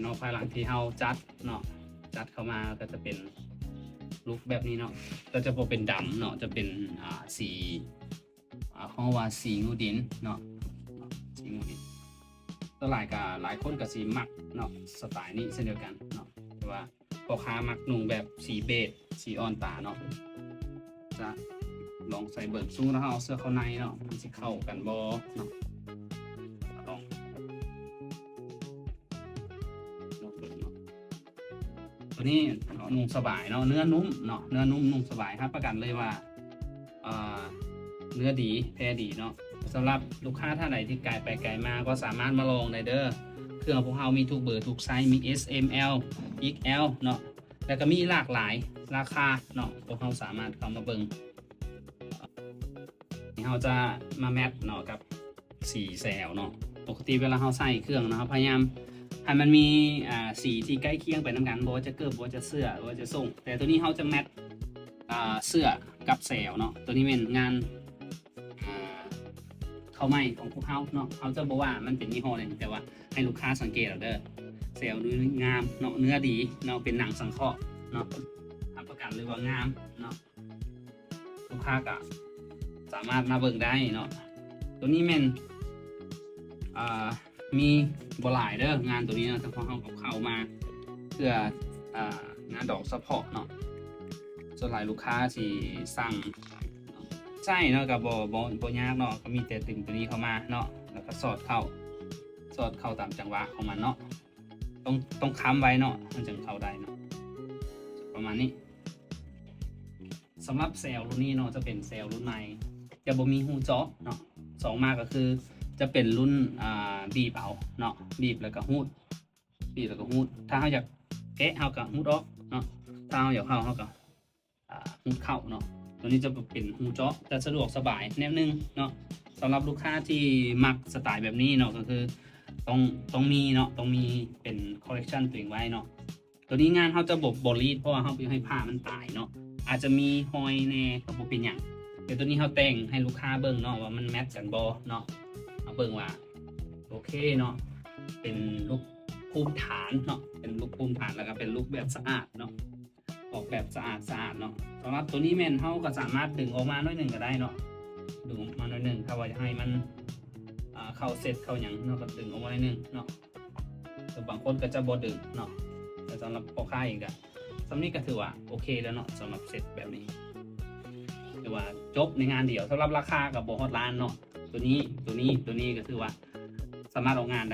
ເນາະ ພາຍຫຼັງທີ່ເຮົາຈັດເນາະ ຈັດເຂົ້າມາກໍຈະເປັນລຸກແບບນີ້ເນາະ ກໍຈະບໍ່ເປັນດຳເນາະ ຈະເປັນ ອ່າ ສີ ອ່າ ເຮົາວ່າສີງູດິນເນາະ ສີງູດິນ. ສ່ວນຫຼາຍກໍ ຫຼາຍຄົນກໍຊິມັກເນາະ ສະໄຕນີ້ເຊັ່ນດຽວກັນເນາະ ແຕ່ວ່າພໍ່ຄ້າມັກນຸ່ງແບບສີເບດ ສີອ່ອນຕາເນາະ. ຈະລອງໃສ່ເບິ່ງ ສົມມຸດເຮົາເອົາເສື້ອເຂົ້າໃນເນາະ ມັນຊິເຂົ້າກັນບໍ່ເນາະ ລອງ ລອງເບິ່ງເນາະ. ຕົວນີ້ເນາະ ນຸ່ງສະບາຍເນາະ ເນື້ອນຸ້ມເນາະ ເນື້ອນຸ້ມນຸ່ງສະບາຍ ຮັບປະກັນເລີຍວ່າ ອ່າ ເນື້ອດີແພດີເນາະ. ສຳລັບລູກຄ້າທ່ານໃດທີ່ໄກໄປໄກມາ ກໍສາມາດມາລອງໄດ້ເດີ ເຄື່ອງຂອງພວກເຮົາມີທຸກເບີທຸກໄຊ ມີ S M L X L ເນາະ ແລ້ວກໍມີຫຼາກຫຼາຍລາຄາເນາະ ພວກເຮົາສາມາດເຂົ້າມາເບິ່ງ. ເຮົາຈະມາແມັດເນາະກັບສີແຊວເນາະ ປົກກະຕິເວລາເຮົາໃສ່ເຄື່ອງເນາະ ເຮົາພະຍາຍາມໃຫ້ມັນມີ ອ່າ ສີທີ່ໃກ້ຄຽງໄປນຳກັນ ບໍ່ວ່າຈະເກີບ ບໍ່ວ່າຈະເສື້ອ ບໍ່ວ່າຈະສົ້ງ ແຕ່ຕົວນີ້ເຮົາຈະແມັດ ອ່າ ເສື້ອກັບແຊວເນາະ. ຕົວນີ້ແມ່ນງານ ອ່າ ເຂົ້າໃໝ່ຂອງພວກເຮົາເນາະ ເຮົາຈະບໍ່ວ່າມັນເປັນຍີ່ຫໍ້ໃດ ແຕ່ວ່າໃຫ້ລູກຄ້າສັງເກດເອົາເດີ ແຊວນີ້ງາມເນາະ ເນື້ອດີເນາະ ເປັນໜັງສັງເຄາະເນາະ ຮັບປະກັນເລີຍວ່າງາມເນາະ. ລູກຄ້າກໍສາມາດມາເບິ່ງໄດ້ເນາະ. ຕົວນີ້ແມ່ນ ອ່າ ມີບໍ່ຫຼາຍເດີ ງານຕົວນີ້ເນາະ ສະເພາະເຮົາກໍເຂົ້າມາເພື່ອ ອ່າ ງານດອງສະເພາະເນາະ. ສ່ວນຫຼາຍລູກຄ້າຊິສັ່ງໃຊ້ເນາະ ກໍບໍ່ ບໍ່ ບໍ່ຍາກເນາະ ກໍມີແຕ່ດຶງຕົວນີ້ເຂົ້າມາເນາະ ແລ້ວກໍສອດເຂົ້າ ສອດເຂົ້າຕາມຈັງຫວະຂອງມັນເນາະ. ຕ້ອງ ຕ້ອງຄ້ຳໄວ້ເນາະ ມັນຈຶ່ງເຂົ້າໄດ້ເນາະ ປະມານນີ້. ສຳລັບແຊວລຸ້ນນີ້ເນາະ ຈະເປັນແຊວລຸ້ນໃໝ່ ຈະບໍ່ມີຮູເຈາະເນາະ. ສອງມາກໍຄືຈະເປັນລຸ້ນ ອ່າ ບີບເອົາເນາະ ບີບແລ້ວກໍຮູດ ບີບແລ້ວກໍຮູດ. ຖ້າເຮົາຢາກແກະ ເຮົາກໍຮູດອອກເນາະ ຖ້າເຮົາຢາກເຂົ້າ ເຮົາກໍ ອ່າ ຮູດເຂົ້າເນາະ. ຕົວນີ້ຈະເປັນຮູເຈາະ ຈະສະດວກສະບາຍແນວໜຶ່ງເນາະ. ສຳລັບລູກຄ້າທີ່ມັກສະໄຕແບບນີ້ເນາະ ກໍຄືຕ້ອງ ຕ້ອງມີເນາະ ຕ້ອງມີເປັນຄໍເລັກຊັນຕົວເອງໄວ້ເນາະ. ຕົວນີ້ງານເຮົາຈະບໍ່ ບໍ່ລີດ ເພາະວ່າເຮົາບໍ່ຢາກໃຫ້ຜ້າມັນຕາຍເນາະ ອາດຈະມີຮອຍແດ່ກໍບໍ່ເປັນຫຍັງ. ແຕ່ຕົວນີ້ເຮົາແຕ່ງໃຫ້ລູກຄ້າເບິ່ງເນາະ ວ່າມັນແມັດກັນບໍ່ເນາະ ເຮົາເບິ່ງວ່າໂອເຄເນາະ ເປັນລຸກພູມຖານເນາະ ເປັນລຸກພູມຖານ ແລ້ວກໍເປັນລຸກແບບສະອາດເນາະ ອອກແບບສະອາດສະອາດເນາະ. ສຳລັບຕົວນີ້ແມ່ນເຮົາກໍສາມາດດຶງອອກມາໜ້ອຍໜຶ່ງກໍໄດ້ເນາະ ດຶງອອກມາໜ້ອຍໜຶ່ງ ຖ້າວ່າຢາກໃຫ້ມັນ ອ່າ ເຂົ້າເຊັດເຂົ້າຫຍັງເນາະ ກໍດຶງອອກມາໜ້ອຍໜຶ່ງເນາະ. ແຕ່ບາງຄົນກໍຈະບໍ່ດຶງເນາະ ແຕ່ສຳລັບພໍ່ຄ້າເອງກໍ ສ່ຳນີ້ກໍຖືວ່າໂອເຄແລ້ວເນາະ ສຳລັບເຊັດແບບນີ້ ຖືວ່າຈົບໃນງານດຽວ. ສຳລັບລາຄາກໍບໍ່ຮອດລ້ານເນາະ ຕົວນີ້ ຕົວນີ້ ຕົວນີ້ກໍຖືວ່າສາມາດອອກງານໄດ້